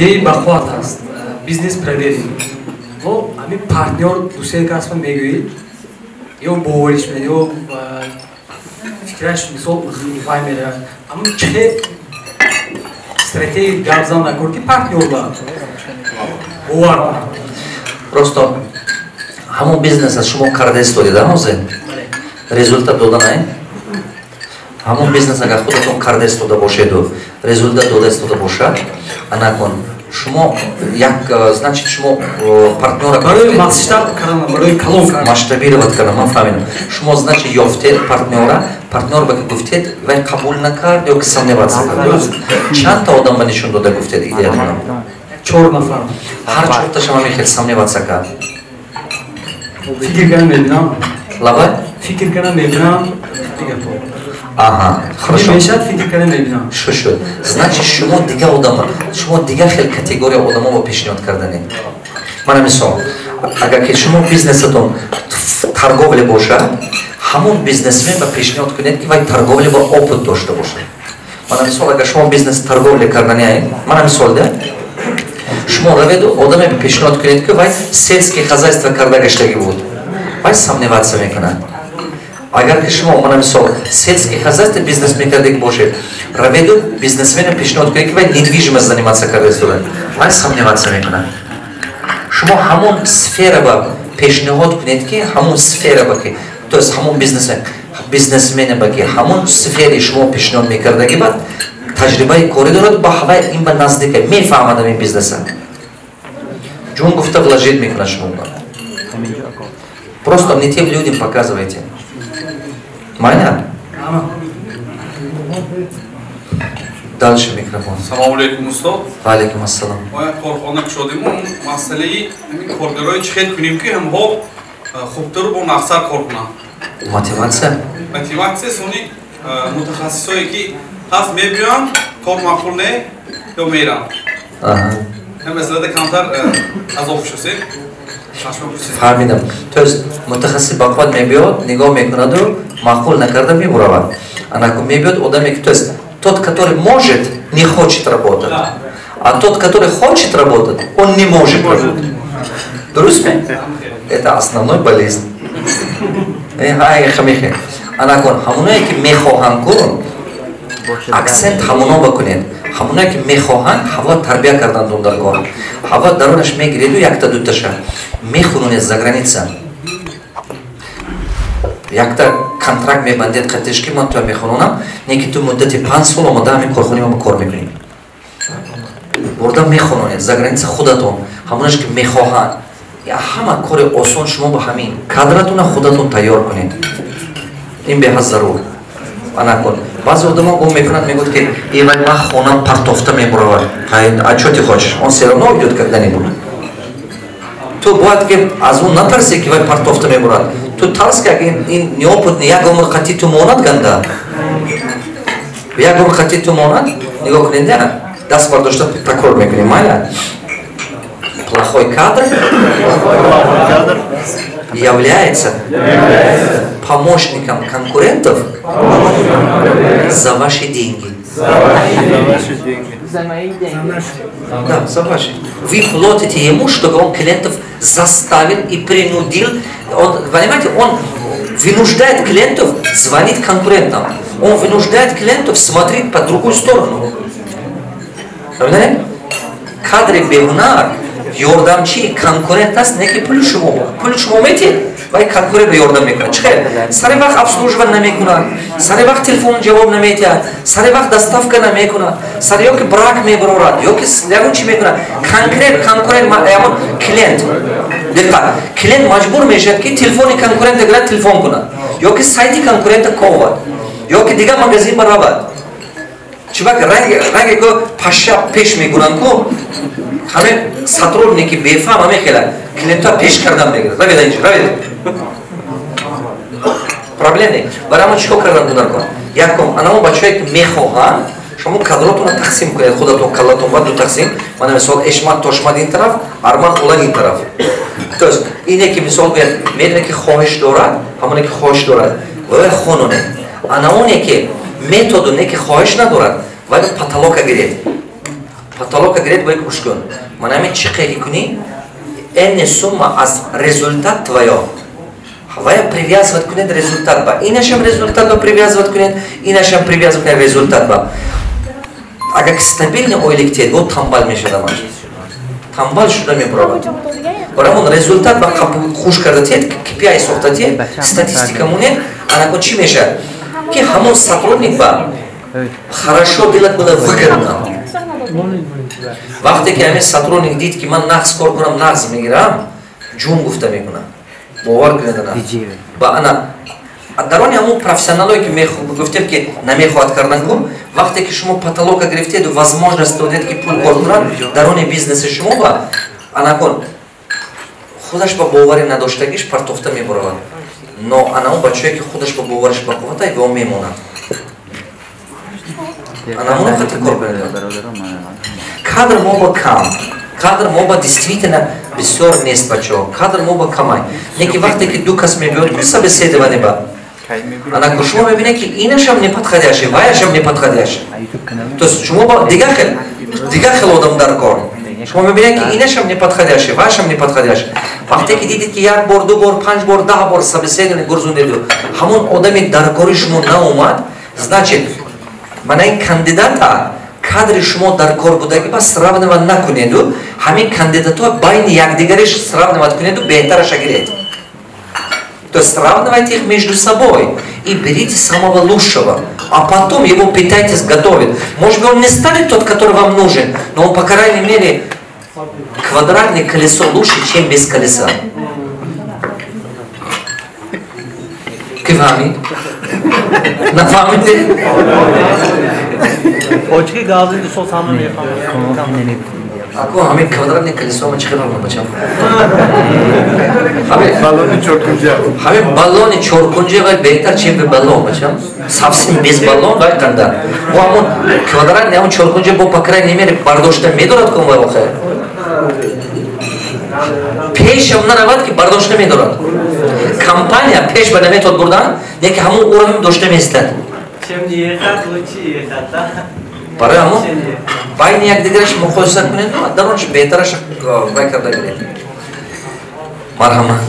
Идеи бақувват ҳаст, бизнес проверен. Но ҳамин партнёр дусе касба мегӯед, ё бовариш ме, ё фикраш, мисол, вай меравад. Аммо чӣ стратегия гап зан накор, ки партнёр ба бовар кунад? Просто ҳамон бизнеса шумо карда истодида, ҳозир результат дода най. Ҳамон бизнес агар худатон карда истода бошеду результат дода истода бошад, анакун шумо як, значит, шумо партнёра барои масштаб кардан, барои калон кардан. Масштабировать кардан, ман фаҳмидам. Шумо, значит, ёфтед партнёра. Партнёр ба ки гуфтед, вай қабул накард ё ки сомневаться кард? Чандта одам ба нишон дода гуфтед идеятона? Чор нафар. Ҳар чорташа мехел сомневаться кард? Фикр кардан мебинам. Лабай? Фикр кардан мебинам. Аҳа, хорошо. Мешад, фикр кардан мебинам. Шу шуд. Значит, шумо дигар одам, шумо дигар хел категория одамо ба пешниҳод карданед. Мана мисол, агар ки шумо бизнесатон торговля бошад, ҳамон бизнесмен ба пешниҳод кунед, ки вай торговля ба опыт дошта бошад. Мана мисол, агар шумо бизнес торговля карданиаед, мана мисол да, шумо раведу одаме пешниҳод кунед, ки вай сельский хозяйство карда гаштагӣ буд, вай сомневаться мекунад. Агар ки шумо, мана мисол, сельский хозяйство бизнес мекардагӣ бошед, раведу бизнесмена пешниҳод кунед, ки вай недвижимость заниматься карда истода, вай сомневаться мекунад. Шумо ҳамон сфера ба пешниҳод кунед, ки ҳамон сфера ба ки, то есть ҳамон бизнесмене ба ки ҳамон сфери шумо пешниҳод мекардагӣ бад таҷрибаи корӣ дорад, ба ҳавай ин ба наздика мефаҳмад ҳамин бизнеса, ҷун гуфта вложить мекунад шумо. Просто не тем людям показывайте. Майна? Дальше микрофон. Салому алейкум, устод. Ва алейкум ассалом. Мо як корхона кушодем, масъалаи ҳамин коргарои чӣ хел кунем, ки ҳамҳо хубтару бо нақсар кор кунанд? Мотивация? Мотивация, сони мутахассисое ки ҳаст, мебиёнд, кор маъқул не ё меранд. Ҳам масъалада камтар азоб шусем. Фаҳмидам. То есть мутахассис бақувват мебиёд, нигоҳ мекунаду маъқул накарда мебуравад. Анаку мебиёд одаме ки, то есть тот, который может, не хочет работать, а тот, который хочет работать, он не может работать. Дуруст ме? Это основной болезнь. Хамихе. Анакун ҳамоное ки мехоҳанд кун, акцент ҳамоно бакунед. Ҳамоное ки мехоҳанд, ҳаво тарбия кардан дар кор. Ҳаво дарунаш мегиреду якта дуташа мехунонед за граница. Якта контракт мебандед қатиш, ки ман туя мехононам, не ки ту муддати 5 сол омода ҳамин корхонаи ма кор мекунӣ. Бурда мехононед за граница худатон ҳамонаш ки мехоҳанд. Ҳама кори осон шумо ба ҳамин кадратуна худатон тайёр кунед, ин беҳад зарур. Анакун баъзе одамо гум мекунанд, мегӯяд, ки ивай ман хонам партофта мебуравад. А чё ты хочешь? Он все равно уйдет когда-нибудь. Ту бояд ки аз он натарсе, ки вай партофта мебурад. Ту тарс, ки ин неопытный як умр қатӣ ту монад, ганда як умр қатӣ ту монад. Нигоҳ кунед, даст бардошта такрор мекунем, майла. Плохой кадр является помощником конкурентов за ваши деньги. За ваши деньги. За мои деньги. Да, за ваши. Вы платите ему, чтобы он клиентов заставил и принудил. Он, понимаете, он вынуждает клиентов звонить конкурентам. Он вынуждает клиентов смотреть по другую сторону. Понимаете? Кадри беҳунар ёрдамчии конкурент аст, не ки пули шумо. Пули шумо метиҳед, вай конкурент ба ёрдам мекунад. Чӣ хел? Сари вақт обслуживать намекунад, сари вақт телефон ҷавоб наметиҳад, сари вақт доставка намекунад, сари ё ки брак мебарорад, ё ки ягон чӣ мекунад. Конкрет конкурент, ягон клиент, диққат, клиент маҷбур мешавад, ки телефони конкурента гирад, телефон кунад, ё ки сайти конкурента ковад, ё ки дигар магазин ба равад. Чубаки ранге ку паша пеш мекунанд ку, ҳаме сотрудники бефаҳм ҳаме хела клиентҳо пеш кардан мегирад. Равед инҷо, равед, проблем не. Барои ҳамон чӣ кор кардан гунаркор? Якум, анамо бачаҳое ки мехоҳанд, шумо кадротонро тақсим кунед худатон, каллатон ба ду тақсим. Мана мисол, Эшмат, Тошмат ин тараф, Арман, Улан ин тараф. То есть ине ки мисол гӯяд, медоне ки хоҳиш дорад, ҳамоне ки хоҳиш дорад, вай хононед. Ана оне ки методу не ки хоҳиш надорад, вай потолока гиред. Потолока гиред, бояд гӯш кун. Ман ҳамин чӣ қеҳи кунӣ, энне сумма аз результат твоё. Вая привязывать кунед результат ба. Инашам результат ба привязывать кунед, инашам привязывать кунед результат ба. Агар стабильный ойлик тед, о тамбал мешавад амаш. Тамбал шуда мебуравад. Барамон результат ба хуш карда тед, KPI сохта тед, статистика монед, анакон чӣ мешавад? Ки ҳамон сотрудник ба хорошо делать было выгодно. Вақте ки ҳамин сотрудник дид, ки ман нағз кор кунам, нағз мегирам, ҷун гуфта мекунам. Бовар кунед, ана. Ба ана дарони ҳамон профессионалое ки гуфтем, ки намехоҳад кардан ку, вақте ки шумо потолока гирифтеду возможность додед, ки пул кор кунад дарони бизнеси шумо, ба анакон худаш ба боварӣ надоштагиш партофта мебуравад. Но ана он бачае, ки худаш ба бовариш ба қуввата, во мемонад. Ана ҳамон хати кор кунед. Кадр мо ба кам, кадр мо ба действительно бисёр нест, бачаҳо, кадр мо ба камай. Неки вақте ки ду кас мебиёд ку собеседование ба, анаку шумо мебинед, ки инашам неподходящий, ваяшам неподходящий. То есть шумо ба дигар хел одам дар кор. Шумо мебинед, ки инашам неподходящий, ваяшам неподходящий. Вақте ки дидед, ки як бор, ду бор, панҷ бор, 10 бор собеседование гурзондеду ҳамон одами даркори шумо наомад, значит, мана ин кандидата кадри шумо дар кор будагӣ ба сравнивать накунеду, ҳамин кандидатҳо байни якдигариш сравнивать кунеду, беҳтараша гиред. То есть сравнивайте их между собой и берите самого лучшего, а потом его пытайтесь готовить. Может быть, он не станет тот, который вам нужен, но он, по крайней мере, квадратное колесо лучше, чем без колеса. Ки фаҳмид? Нафаҳмидед? Очки гази дусол ҳама мефаҳмад. Ако ҳамин квадратный колесо ма чӣ хел фаҳмам, бачам? Баллони чоркунҷа. Ҳамин баллони чоркунҷа вай беҳтар, чем бе баллон, бачам. Совсем без баллон вай қанда. Бо ҳамон квадратный, ҳамон чоркунҷа бо, по крайней мере, бардошта медорад кун вай охир. Пешам наравад, ки бардошта медорад. Компания пеш ба наметод бурдан, леки ҳамон уровень дошта меистад. Чем не ехать, лучше ехать, да? Барои ҳамон байни якдигараш муқоиса кунед, даронаш беҳтараш вай карда гиред. Марҳамат.